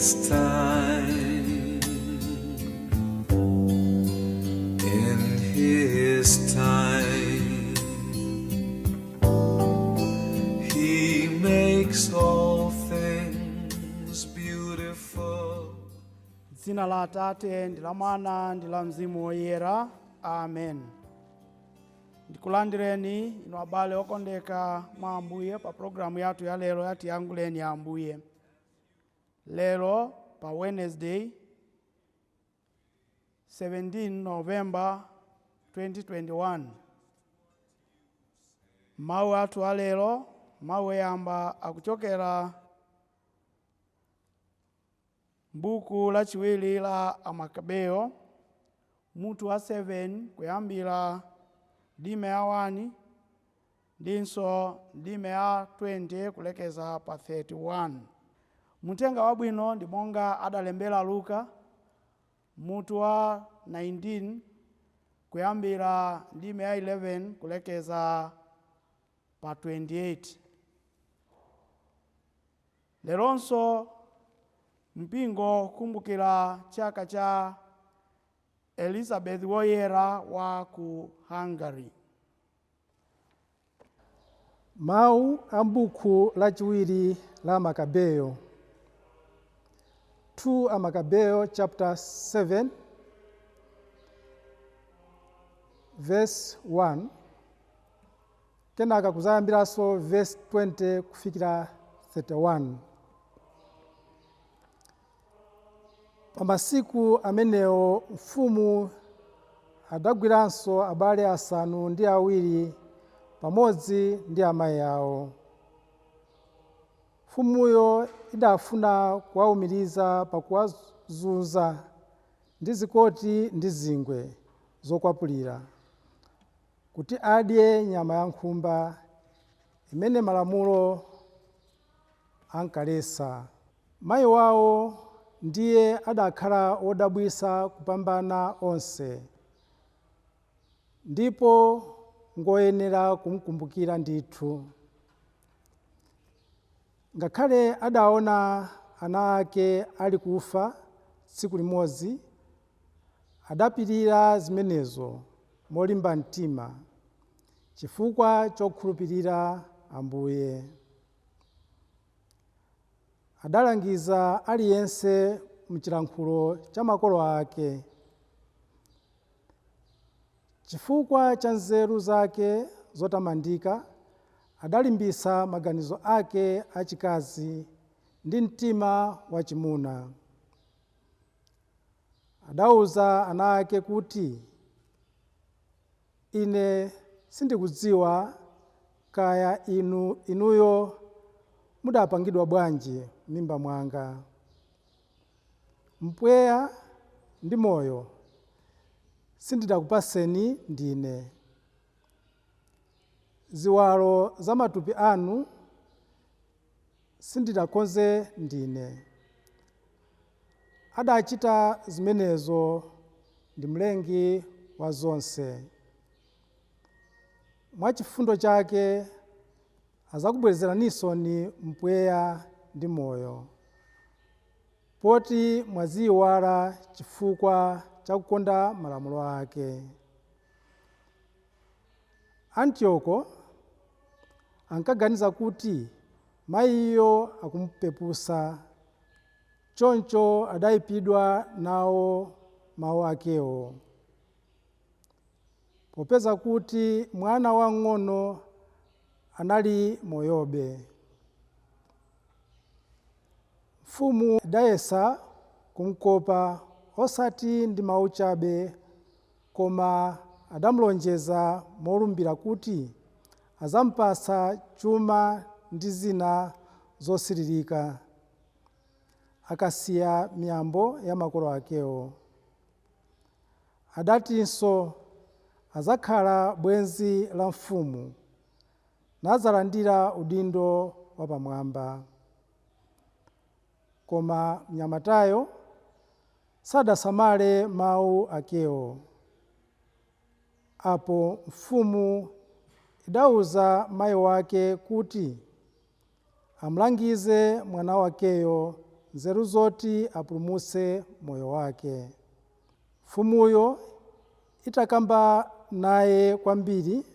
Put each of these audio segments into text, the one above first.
His time, in His time, He makes all things beautiful. Dzina la Atate ndi la Mwana ndi la Mzimu Woyera. Amen. Ndikulandireni inu abale okondeka mwa Ambuye pa programu yathu ya lero ya Tiyankhuleni Ambuye. Lero pa Wednesday 17 November 2021. Mawu athu alero, mawu oyamba akuchokera Buku lachiwiri la Amakabeyo, mutu wa 7 kuyambira ndime ya 1 ndinso ndime ya 20 kulekeza pa 31. Muthenga wabwino ndi monga adalembera Luka, mutu wa 19 kuyambira ndime ya 11 kulekeza pa 28. Leronso mpingo kumbukira chaka cha Elizabeth Woyera wa ku Hungary. Mawu a m'buku lachiwiri la Makabeyo. 2 Amakabeyo chapter 7 verse 1 kenaka kuzayambiranso verse 20 kufikira 31. Pa masiku amenewo mfumu adagwiranso abale 7 pamodzi ndi amayi awo. Mfumuyo idafuna kuwaumiriza pakuwazunza ndi zikoti ndi zingwe zokwapulira, kuti adye nyama ya nkhumba imene malamulo ankaletsa. Mayi wawo ndiye adakhala wodabwitsa kupambana onse, ndipo ngoyenera kumkumbukira ndithu. Ngakhale adaona ana ake ali kufa tsiku limodzi, adapirira zimenezo molimba mtima chifukwa chokhulupirira Ambuye. Adalangiza aliyense m'chilankhulo cha makolo ake. Chifukwa cha nzeru zake zotamandika, adalimbitsa maganizo ake achikazi ndi mtima wachimuna. Adauza ana ake kuti, Ine sindikudziwa kaya inu inuyo mudapangidwa bwanji m'mimba mwanga. Mpweya ndi moyo sindidakupatseni ndine. Ziwalo za matupi anu sindidakonze ndine. Adachita zimenezo ndi Mlengi wa zonse. Mwa chifundo chake adzakubwezeraninso mpweya ndi moyo, poti mwaziiwala chifukwa cha kukonda malamulo ake. Antioko ankaganiza kuti mayiyo akumupeputsa, choncho adaipidwa nawo mau akewo. Popeza kuti mwana wamng'ono anali moyobe, mfumu idayesa kumkopa osati ndi mau chabe, koma adamlonjeza molumbira kuti adzampatsa chuma ndi zina zosiririka, akasiya miyambo ya makolo akewo. Adatinso adzakhala bwenzi la mfumu, nadzalandira udindo wapamwamba. Koma mnyamatayo sadasamale mau akewo. Apo mfumu idauza mai wake kuti amlangize mwana wakeyo nzeru zoti apulumutse moyo wake. Mfumuyo itakamba naye kwambiri,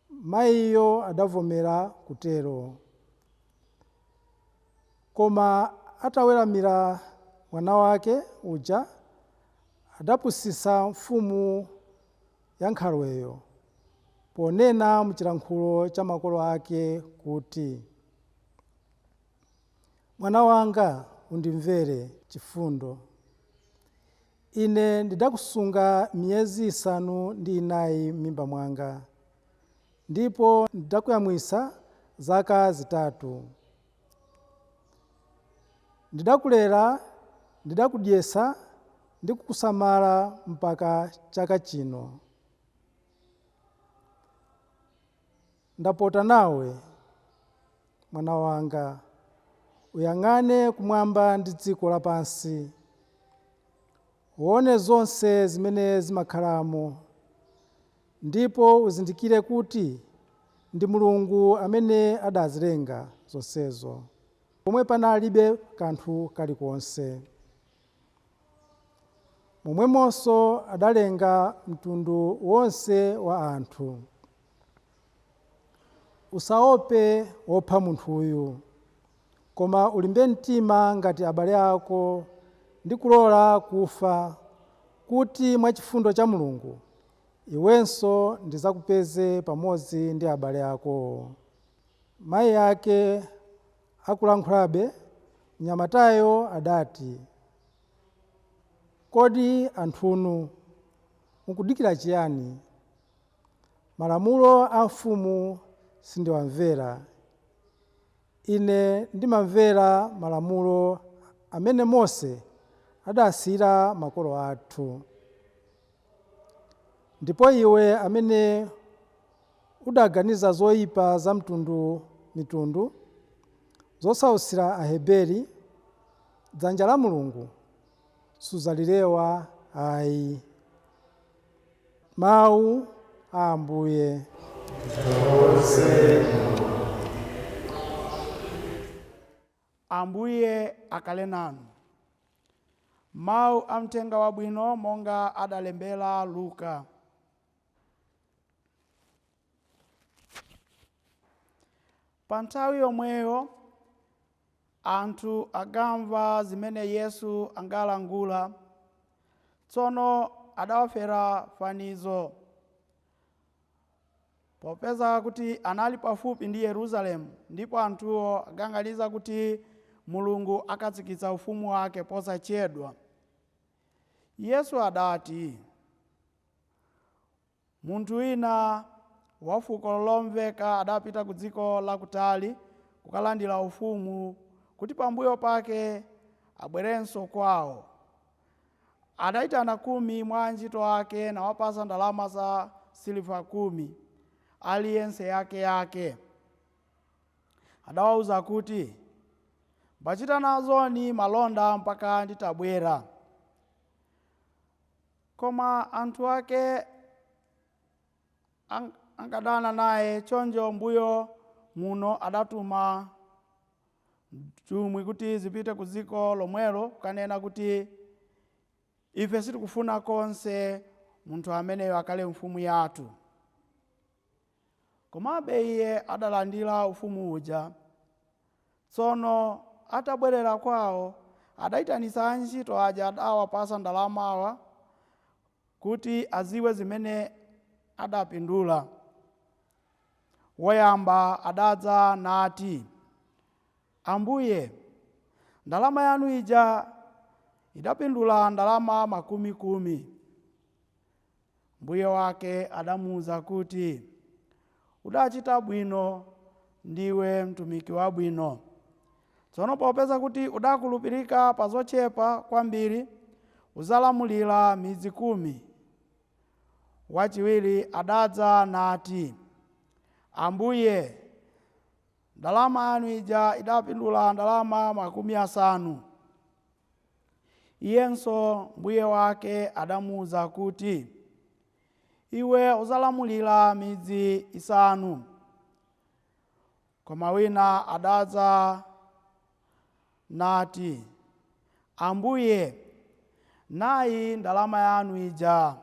mayiyo adavomera kutero. Koma ataweramira mwana wake uja, adapusitsa mfumu ya nkhalweyo ponena mchilankhulo cha makolo ake kuti, "Mwana wanga, undimvere chifundo. Ine ndidakusunga miyezi 9 m'mimba mwanga, ndipo ndidakuyamwisa zaka 3. Ndidakulera, ndidakudyetsa ndi kukusamala mpaka chaka chino. Ndapota nawe, mwana wanga, uyang'ane kumwamba ndi dziko lapansi, uone zonse zimene zimakhalamo, ndipo uzindikire kuti ndi Mulungu amene adazilenga zonsezo, pomwe panalibe kanthu kalikonse. Momwemonso adalenga mtundu wonse wa anthu. Usaope wopha munthuyu, koma ulimbe mtima ngati abale ako ndi kulola kufa, kuti mwachifundo cha Mulungu iwenso ndidzakupeze pamodzi ndi abale akowo." Mayi ake akulankhulabe, mnyamatayo adati, "Kodi anthunu mukudikira chiyani? Malamulo a mfumu sindiwamvera. Ine ndimamvera malamulo amene Mose adasiyira makolo athu. Ndipo iwe amene udaganiza zoyipa za mitundu zosautsira Aheberi, dzanja la Mulungu sudzalilewa ayi." Mawu a Ambuye. Ambuye akale nanu. Mawu a mthenga wabwino monga adalembera Luka. Pa nthawi yomweyo anthu akamva zimene Yesu angalangula, tsono adawafera fanizo. Popeza kuti anali pafupi ndi Yerusalemu, ndipo anthuwo aganganiza kuti Mulungu akatsikitsa ufumu wake posachedwa. Yesu adati, munthu wina wa fuko lomveka adapita ku dziko lakutali kukalandira ufumu, kuti pambuyo pake abwerenso kwawo. Adayitana 10 mwa antchito ake nawapasa ndalama za siliva 10, aliyense yake yake. Adawawuza kuti, "Mbachita nazoni malonda mpaka nditabwera." Koma anthu ake ankadana naye, choncho mbuyo muno adatuma nthumwi kuti zipite ku dziko lomwelo kukanena kuti, "Ife sitikufuna konse munthu ameneyo akhale mfumu yathu." Komabe iye adalandira ufumu uja. Tsono atabwerera kwawo, adayitanitsa antchito aja adawapasa ndalamawa kuti aziwe zimene adapindula. Woyamba adadza nati, "Ambuye, ndalama yanu ija idapindula ndalama 10." Mbuye wake adamuwuza kuti, "Udachita bwino, ndiwe mtumiki wabwino. Tsono popeza kuti udakhulupirika pa zochepa kwambiri, uzalamulira midzi 10. Wachiwiri adadza nati, "Ambuye, ndalama yanu ija idapindula ndalama 50. Iyenso mbuye wake adamuwuza kuti, "Iwe uzalamulira midzi 5. Koma wina adadza nati, Ambuye, nayi ndalama yanu ija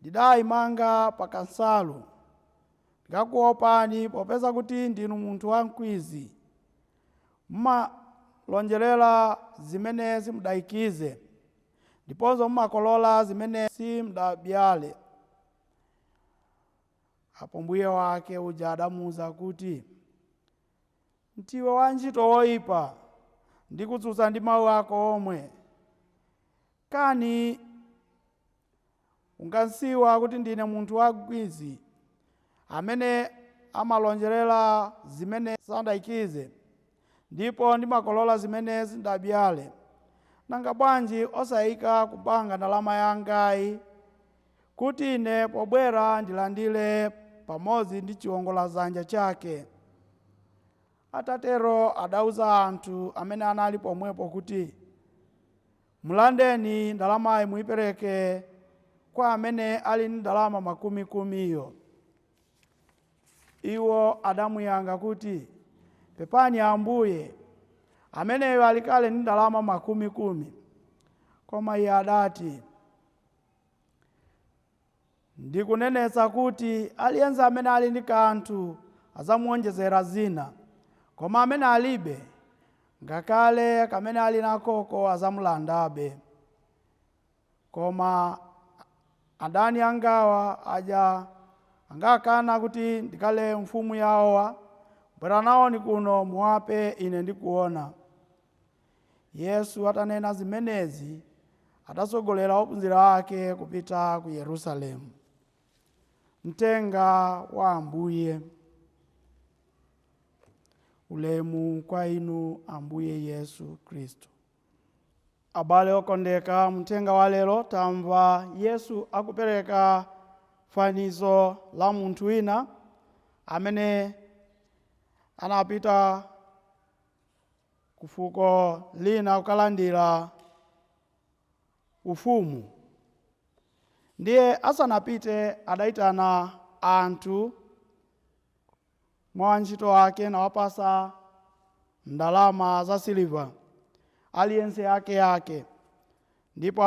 ndidayimanga pa kansalu. Ndikakuopani popeza kuti ndinu munthu wamkwizi, mumalonjerera zimene simudayikize, ndiponso mumakolola zimene simudabyale. Apo mbuye wake uja adamuwuza kuti, ndiwe wantchito woyipa, ndikutsutsa ndi mawu ako omwe. Kani unkansiwa kuti ndine munthu wamkwizi, amene amalonjerera zimene sandayikize, ndipo ndimakolola zimene sindabyale? Nanga bwanji osayika ku banka ndalama yangayi, kuti ine pobwera ndilandire pamodzi ndi chiwongoladzanja chake? Atatero adauza anthu amene anali pomwepo kuti, mulandeni ndalamayi muyipereke kwa amene ali ndi ndalama makumi kumiyo. Iwo adamuyankha kuti, pepani Ambuye, ameneyo ali kale ndi ndalama makumi kumi. Koma iye adati, ndikunenetsa kuti aliyense amene ali ndi kanthu adzamuwonjezera zina, koma amene alibe, ngakhale kamene ali nakoko adzamulandabe. Koma adani angawa aja angakana kuti ndikale mfumu yawowa, bwera nawoni kuno muwape ine ndikuona. Yesu atanena zimenezi adatsogolera ophunzira ake kupita ku Yerusalemu. Mtenga wa Ambuye. Ulemu kwa inu Ambuye Yesu Khristu. Abale okondeka, mtenga wa lero tamva Yesu akupereka fanizo la munthu wina amene anapita ku fuko lina kukalandira ufumu. Ndiye asanapite adayitana anthu mwa antchito ake nawapasa ndalama za siliva, aliyense yake yake, ndipo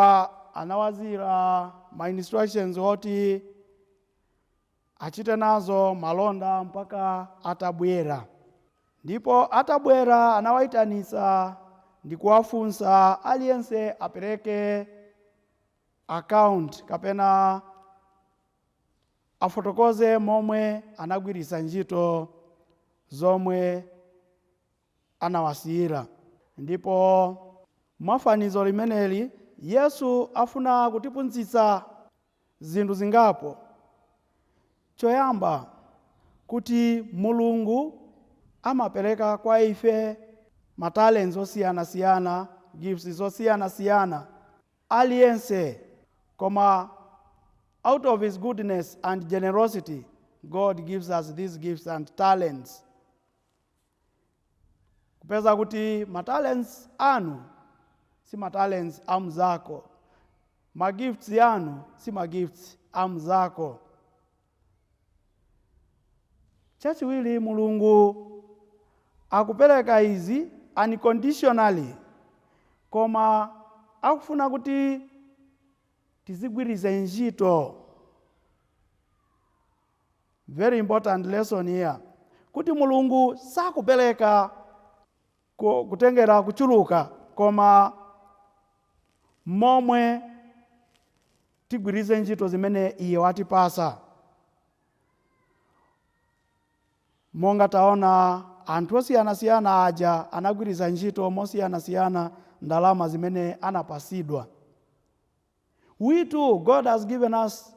anawazira ma instructions oti achite nazo malonda mpaka atabwera. Ndipo atabwera anawayitanitsa ndi kuwafunsa aliyense apereke account kapena afotokoze momwe anagwiritsa ntchito zomwe anawasiyira. Ndipo mwafanizo limeneli Yesu afuna kutiphunzitsa zinthu zingapo. Choyamba, kuti Mulungu amapereka kwa ife ma talents osiyanasiyana, gifts zosiyanasiyana, aliyense, koma out of his goodness and generosity God gives us these gifts and talents. Kupeza kuti ma talents anu si ma talents amzako, ma gifts yanu si ma gifts amzako. Chachiwiri, Mulungu akupereka izi unconditionally, koma akufuna kuti tizigwiritse ntchito. Very important lesson here, kuti Mulungu sakupereka kutengera kuchuluka, koma momwe tigwiritse ntchito zimene iye watipasa. Monga taona anthu osiyanasiyana aja anagwiritsa ntchito mosiyanasiyana ndalama zimene anapasidwa. We too, God has given us,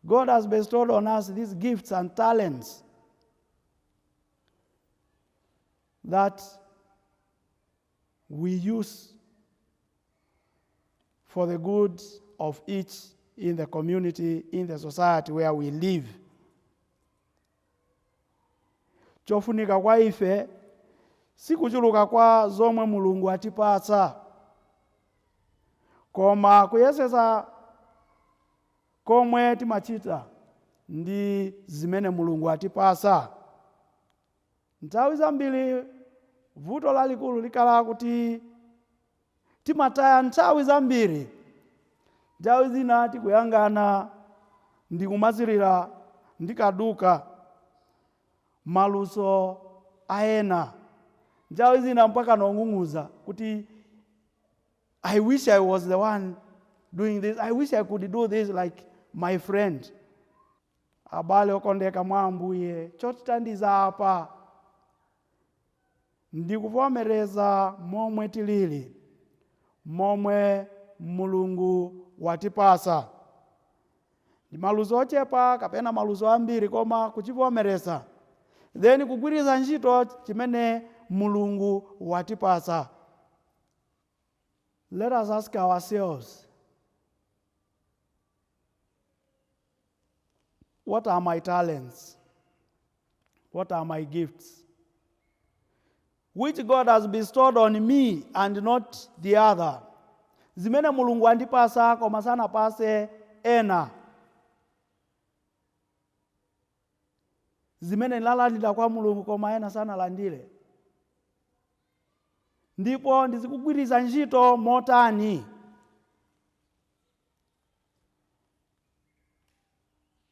God has bestowed on us these gifts and talents that we use for the good of each in the community, in the society where we live. Chofunika kwa ife sikuchuluka kwa zomwe Mulungu atipatsa, koma kuyesesa komwe timachita ndi zimene Mulungu atipatsa. Nthawi zambiri vuto lalikulu likhala kuti Timataya nthawi zambiri, nthawi zina tikuyangana ndi kumasirira ndi kaduka maluso a ena, nthawi zina mpaka nong'ung'uza kuti, "I wish I was the one doing this. I wish I could do this like my friend." Abale okondeka mwa Ambuye, chotithandiza apa ndikuvomereza momwe tilili, momwe Mulungu watipasa, ndi maluso ochepa kapena maluso ambiri, koma kuchivomereza, then kugwiritsa ntchito chimene Mulungu watipasa. Let us ask ourselves, what are my talents? What are my gifts which God has bestowed on me and not the other? Zimene Mulungu andipasa koma sanapase ena, zimene ndinalandira kwa Mulungu koma ena sanalandire, ndipo ndizikugwiritsa ntchito motani?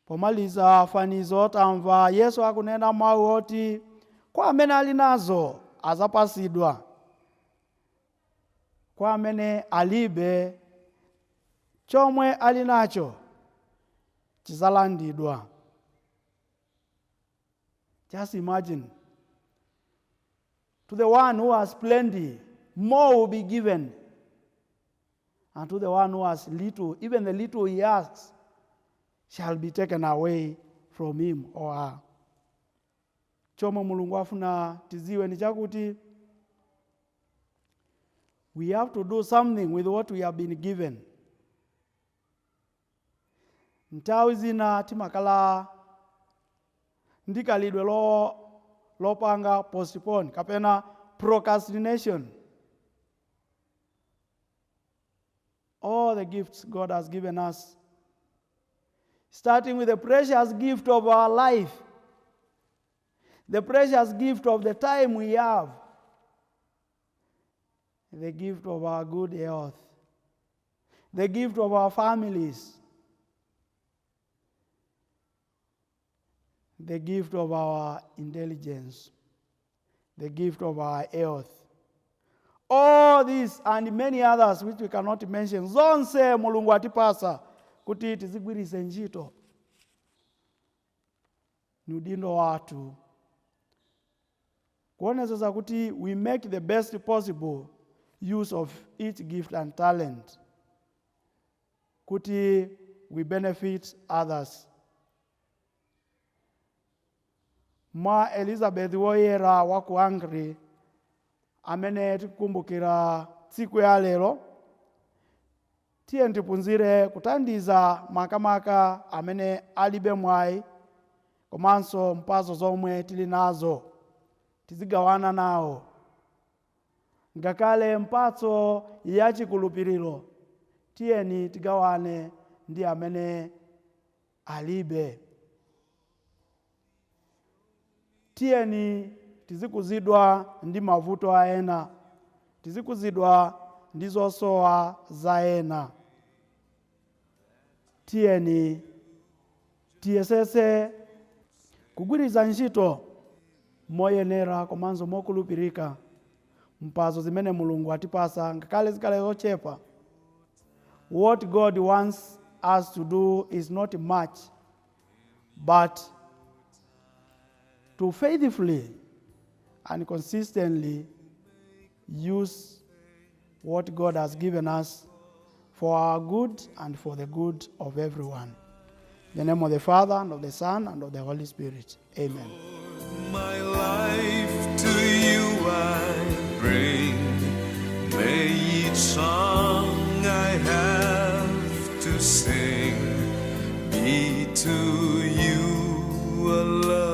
Pomaliza fanizo, tamva Yesu akunena mawu oti, kwa amene ali nazo azapasidwa, kwa amene alibe, chomwe ali nacho chizalandidwa. Just imagine, to the one who has plenty, more will be given, and to the one who has little, even the little he has shall be taken away from him or her. Chomwe Mulungu afuna tiziwe ni chakuti we have to do something with what we have been given. Nthawi zina timakhala ndi khalidwe lopanga postpone kapena procrastination. All the gifts God has given us, starting with the precious gift of our life, the precious gift of the time we have, the gift of our good health, the gift of our families, the gift of our intelligence, the gift of our health. All these and many others which we cannot mention, zonse Mulungu atipasa kuti tizigwiritse ntchito. Ni udindo wathu kuonetsetsa kuti we make the best possible use of each gift and talent kuti we benefit others. Mwa Elizabeth Woyera wa ku Hungary, amene tikukumbukira tsiku ya lero, tiye tiphunzire kuthandiza makamaka amene alibe mwayi, komanso mphatso zomwe tili nazo tizigawana nawo, ngakhale mphatso yachikhulupiriro tiyeni tigawane ndi amene alibe. Tiyeni tizikuzidwa ndi mavuto a ena, tizikuzidwa ndi zosowa za ena. Tiyeni tiyesese kugwiritsa ntchito moyenera komanso mokhulupirika mphatso zimene Mulungu atipasa, ngakhale zikhale zochepa. What God wants us to do is not much, but to faithfully and consistently use what God has given us for our good and for the good of everyone. In the name of the Father, and of the Son, and of the Holy Spirit. Amen. My life to you I bring. May each song I have to sing be to you a love.